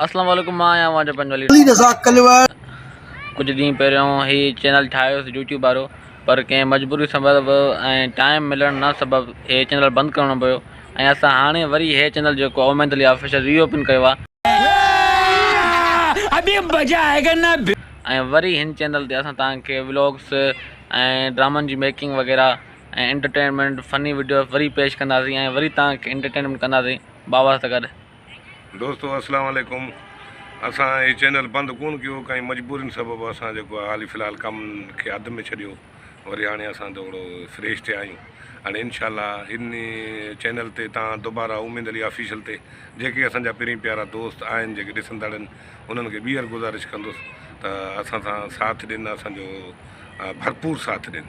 اسلام عليڪم مان آهيان اوهان جو پنهنجو علي علي رضا ڪلوڙ. ڪجهه ڏينهن پهريون هي چينل ٺاهيو هيس يوٽيوب وارو پر ڪنهن مجبوري سبب ۽ ٽائيم ملڻ نه سبب هي چينل بند ڪرڻو پيو ۽ اسان هاڻي وري هي چينل جيڪو اميد علي آفيشل ري اوپن ڪيو آهي ۽ وري هن چينل تي اسان توهان کي ولاگس ۽ ڊرامن جي ميڪنگ وغيره ۽ انٽرٽينمينٽ فني وڊيو وري پيش ڪنداسين ۽ وري توهان کي انٽرٽينمينٽ ڪنداسين بابا سان گڏ. دوستو اسلام عليڪم اسان هي چينل بند ڪون ڪيو ڪائين مجبورين سبب اسان جيڪو آهي حالي في الحال ڪم کي اڌ ۾ ڇڏيو وري هاڻي اسان ٿورو فريش ٿيا آهيون هاڻي انشاء الله هن چينل تي تان دوباره اميد علي آفيشل تي جيڪي اسان جا پرين پيارا دوست آهن جيڪي ڏسندڙ آهن انهن کي ٻيهر گذارش ڪندس ته اسان سان ساٿ ڏين اسان جو ڀرپور ساٿ ڏين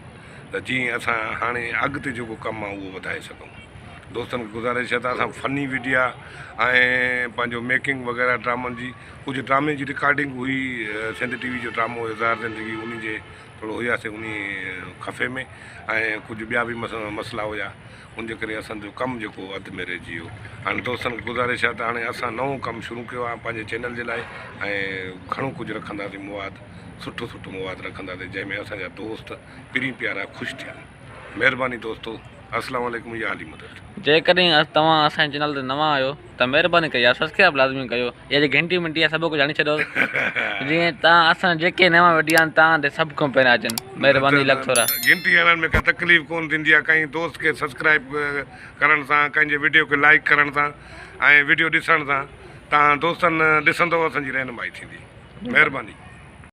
ته جيئن اسان هاڻي اڳتي جيڪو ڪم آهي اهو وڌائي سگهون دوستن کي گذارش آهي ته اسان فني وڊيا ۽ پنهنجو ميڪنگ وغيره ڊرامن جي ڪجهه ڊرامي جي رڪارڊنگ هئي سنڌ ٽي وي جو ڊرامو هيو زهر زندگي انهي جي ٿورو هياسي انهي خفي ۾ ۽ ڪجهه ٻيا به مسئلا هيا ان جي ڪري اسان جو ڪم جيڪو اڌ ۾ رهجي ويو. هاڻي دوستن کي گذارش آهي ته هاڻي اسان نئون ڪم شروع ڪيو آهي پنهنجي چينل جي لاء ۽ گهڻو ڪجهه رکنداسين مواد سٺو سٺو مواد رکنداسين جنهن ۾ اسان جا دوست پرين پيارا خوش ٿين. مهرباني دوستو السلام عليڪم يا علي مدد. جيڪڏهن توهان اسان جي چينل تي نوان آهيو ته مهرباني ڪري يار سبسڪرائب لازمي ڪيو يا جي گهنٽي منٽي آهي سڀ ڪجهه هڻي ڇڏيو جيئن تان اسان جيڪي نوان وڊيا آهن تان تي سڀ کان پهريان اچن مهرباني لک ٿورا. گهنٽي هڻڻ ۾ ڪا تڪليف ڪون ٿيندي آهي ڪنهن دوست کي سبسڪرائب ڪرڻ سان ڪنهن جي وڊيو کي لائيڪ ڪرڻ سان ۽ وڊيو ڏسڻ سان تان دوستن ڏسندو اسان جي رهنمائي ٿيندي مهرباني.